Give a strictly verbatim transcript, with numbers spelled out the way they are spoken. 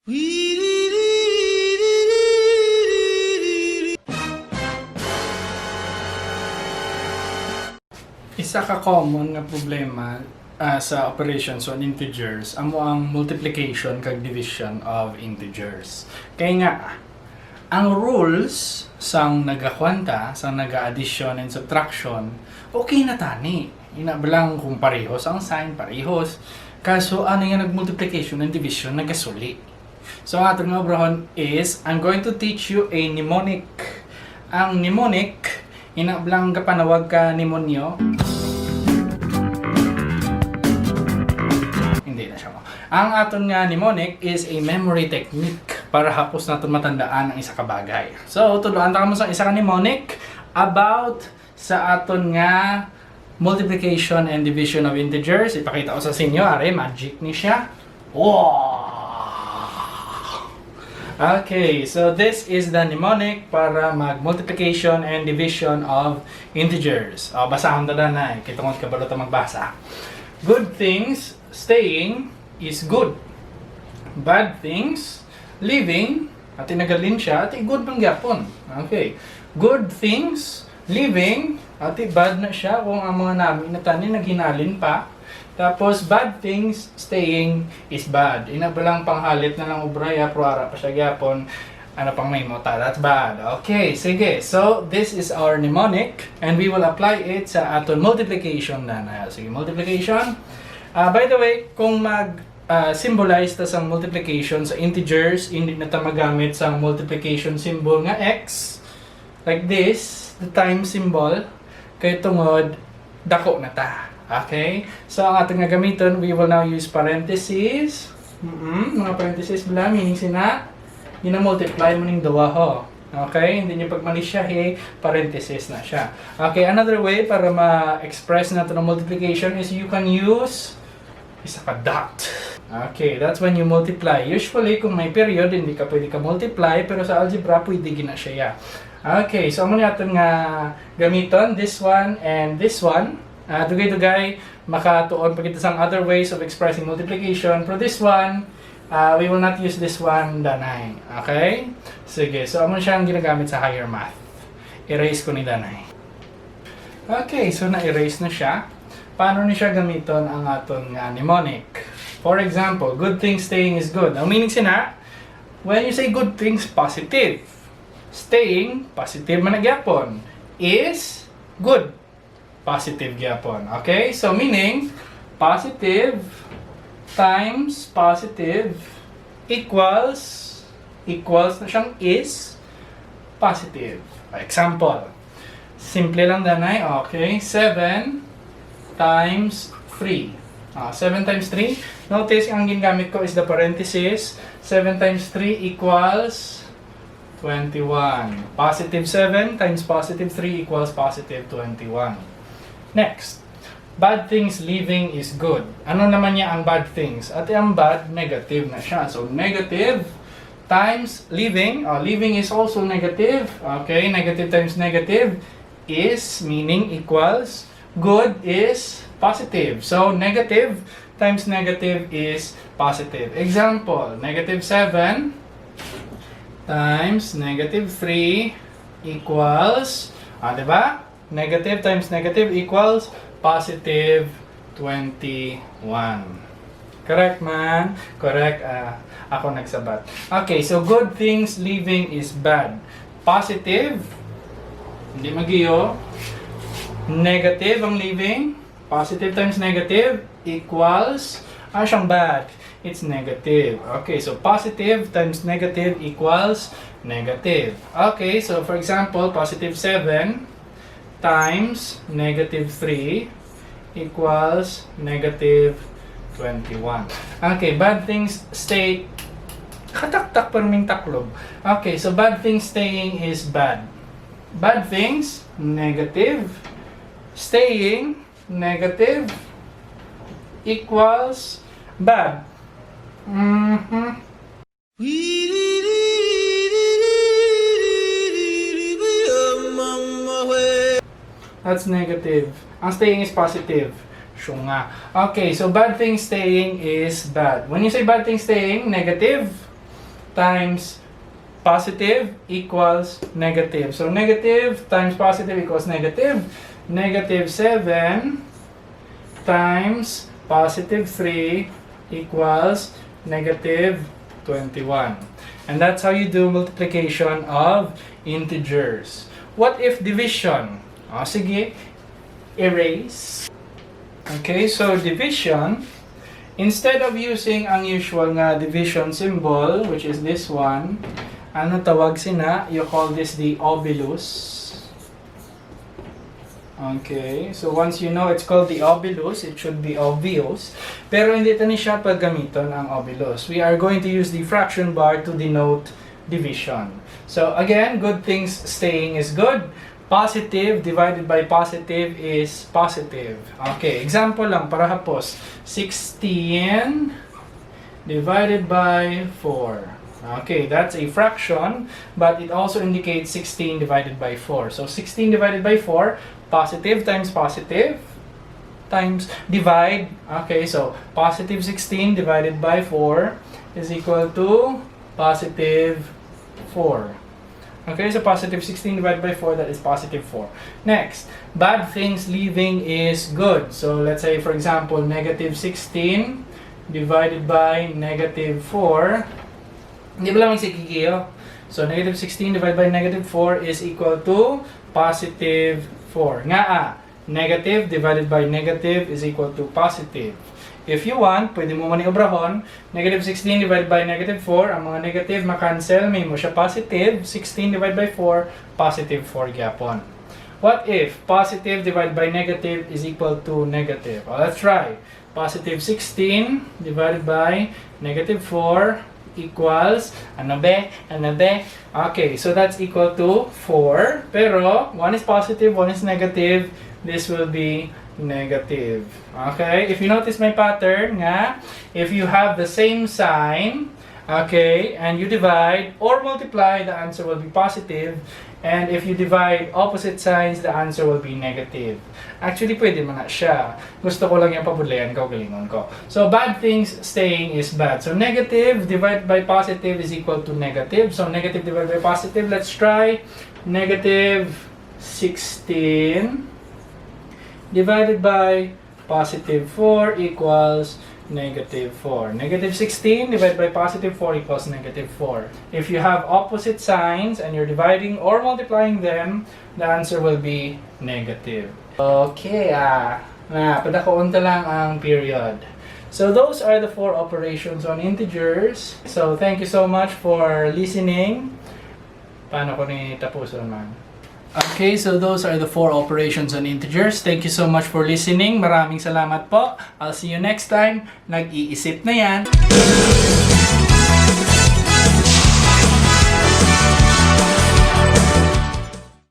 Isa ka common nga problema, ah, sa operations on integers amo ang multiplication kag division of integers. Kay nga, ang rules sang nagakwanta, sang naga-addition and subtraction, okay na tani. Ina ba lang kung parehos ang sign, parehos. Kaso, ano nga nag-multiplication and division, nagasuli. So, ang aton nga obrahon is, I'm going to teach you a mnemonic. Ang mnemonic, ina ba lang gapanawag ka nimonyo? Hindi na siya mo. Ang aton nga mnemonic is a memory technique para hapos naton matandaan ang isa ka bagay. So, tudloan ta kamo sa isa ka mnemonic about sa aton nga multiplication and division of integers. Ipakita ko sa sinyo, are, magic ni siya. Wow! Okay, so this is the mnemonic para mag multiplication and division of integers. O, basahon ta na, kay tungod kabalo ta magbasa. Good things staying is good. Bad things leaving, ati nagalin siya, ati good man gyapon. Okay. Good things leaving, ati bad na siya kung ang mga nami na tani naghinalin pa. Tapos, bad things staying is bad. Ina ba lang panghalit na lang obra, ya, pero ara pa siya gyapon. Ano pang may mota? That's bad. Okay, sige. So, this is our mnemonic, and we will apply it sa aton multiplication na na. Sige, multiplication. Ah, by the way, kung mag, ah, symbolize ta sang multiplication sa integers, hindi na ta magamit sang multiplication symbol nga X. Like this, the times symbol, kay tungod dako na ta. Okay? So, ang aton nga gamiton, we will now use parentheses. Mm, mga parentheses bala, meaning sina, gina-multiply mo ning duha ho. Okay? Hindi niyo pagmalisyahi, parentheses na siya. Okay, another way para ma-express nato ang multiplication is you can use isa ka dot. Okay, that's when you multiply. Usually, kung may period, hindi ka pwede ka multiply, pero sa algebra, pwede gina siya. Okay, so amo ni aton nga gamiton, this one and this one. Ah, dugay-dugay, makatuon pa kita sang other ways of expressing multiplication. Pero this one, ah, we will not use this one, danay. Okay? Sige, so amo siya ang ginagamit sa higher math. Erase ko ni danay. Okay, so na-erase na siya. Paano ni siya gamiton ang aton nga mnemonic? For example, good things staying is good. Ang meaning sina, when you say good things, positive. Staying, positive man na gyapon. Is good, positive gyapon. Okay? So, meaning, positive times positive equals, equals na siyang is positive. Example, simple lang, danay. Okay? Seven times three. Ah, seven times three. Notice, ang gingamit ko is the parenthesis. Seven times three equals twenty-one. Positive seven times positive three equals positive twenty-one. Next, bad things leaving is good. Ano naman niya ang bad things? Ati ang bad, negative na siya. So, negative times leaving. Ah, leaving is also negative. Okay, negative times negative is, meaning equals, good is positive. So, negative times negative is positive. Example, negative seven times negative three equals, ah, di ba? Negative times negative equals positive twenty-one. Correct man? Correct. Ah, ako nagsabat. Okay, so good things leaving is bad. Positive, hindi magiyo. Negative ang leaving. Positive times negative equals, ah, siyang bad. It's negative. Okay, so positive times negative equals negative. Okay, so for example, positive seven times negative three equals negative twenty-one. Okay, bad things stay, kataktak pa rin taklob. Okay, so bad things staying is bad. Bad things, negative. Staying, negative. Equals bad. Mm-hmm. That's negative. Ang staying is positive. Siya nga. Okay, so bad thing staying is bad. When you say bad thing staying, negative, times positive equals negative. So negative times positive equals negative. Negative seven times positive three equals negative twenty-one. And that's how you do multiplication of integers. What if division? O, sige, erase. Okay, so division, instead of using ang usual nga division symbol, which is this one, ano tawag sina? You call this the obolus. Okay, so once you know it's called the obolus, it should be obvious. Pero hindi ta ni siya paggamiton ang obolus. We are going to use the fraction bar to denote division. So again, good things staying is good. Positive divided by positive is positive. Okay, example lang para hapos. Sixteen divided by four. Okay, that's a fraction, but it also indicates sixteen divided by four. So sixteen divided by four, positive times positive times divide. Okay, so positive sixteen divided by four is equal to positive four. Okay, so positive sixteen divided by four, that is positive four. Next, bad things leaving is good. So let's say, for example, negative sixteen divided by negative four. Hindi ba lang magsikikiyo? So negative sixteen divided by negative four is equal to positive four. Nga ah, negative divided by negative is equal to positive. If you want, pwede mo man obrahon, negative sixteen divided by negative four, ang mga negative ma-cancel, may mo siya positive, sixteen divided by four, positive four gyapon. What if positive divided by negative is equal to negative? Oh, let's try. Positive sixteen divided by negative four equals, ano be? Ano be? Okay, so that's equal to four. Pero one is positive, one is negative. This will be negative. Okay? If you notice my pattern nga, if you have the same sign, okay, and you divide or multiply, the answer will be positive. And if you divide opposite signs, the answer will be negative. Actually, pwede man na siya. Gusto ko lang yung pabudlayan, kaugalingon ko. So, bad things staying is bad. So, negative divided by positive is equal to negative. So, negative divided by positive, let's try. Negative sixteen divided by positive four equals negative four. Negative sixteen divided by positive four equals negative four. If you have opposite signs and you're dividing or multiplying them, the answer will be negative. Okay, ah, na, padakuon ta lang ang period. So those are the four operations on integers. So thank you so much for listening. Paano ko ni tapuson man? Okay, so those are the four operations on integers. Thank you so much for listening. Maraming salamat po. I'll see you next time. Nag-iisip na yan.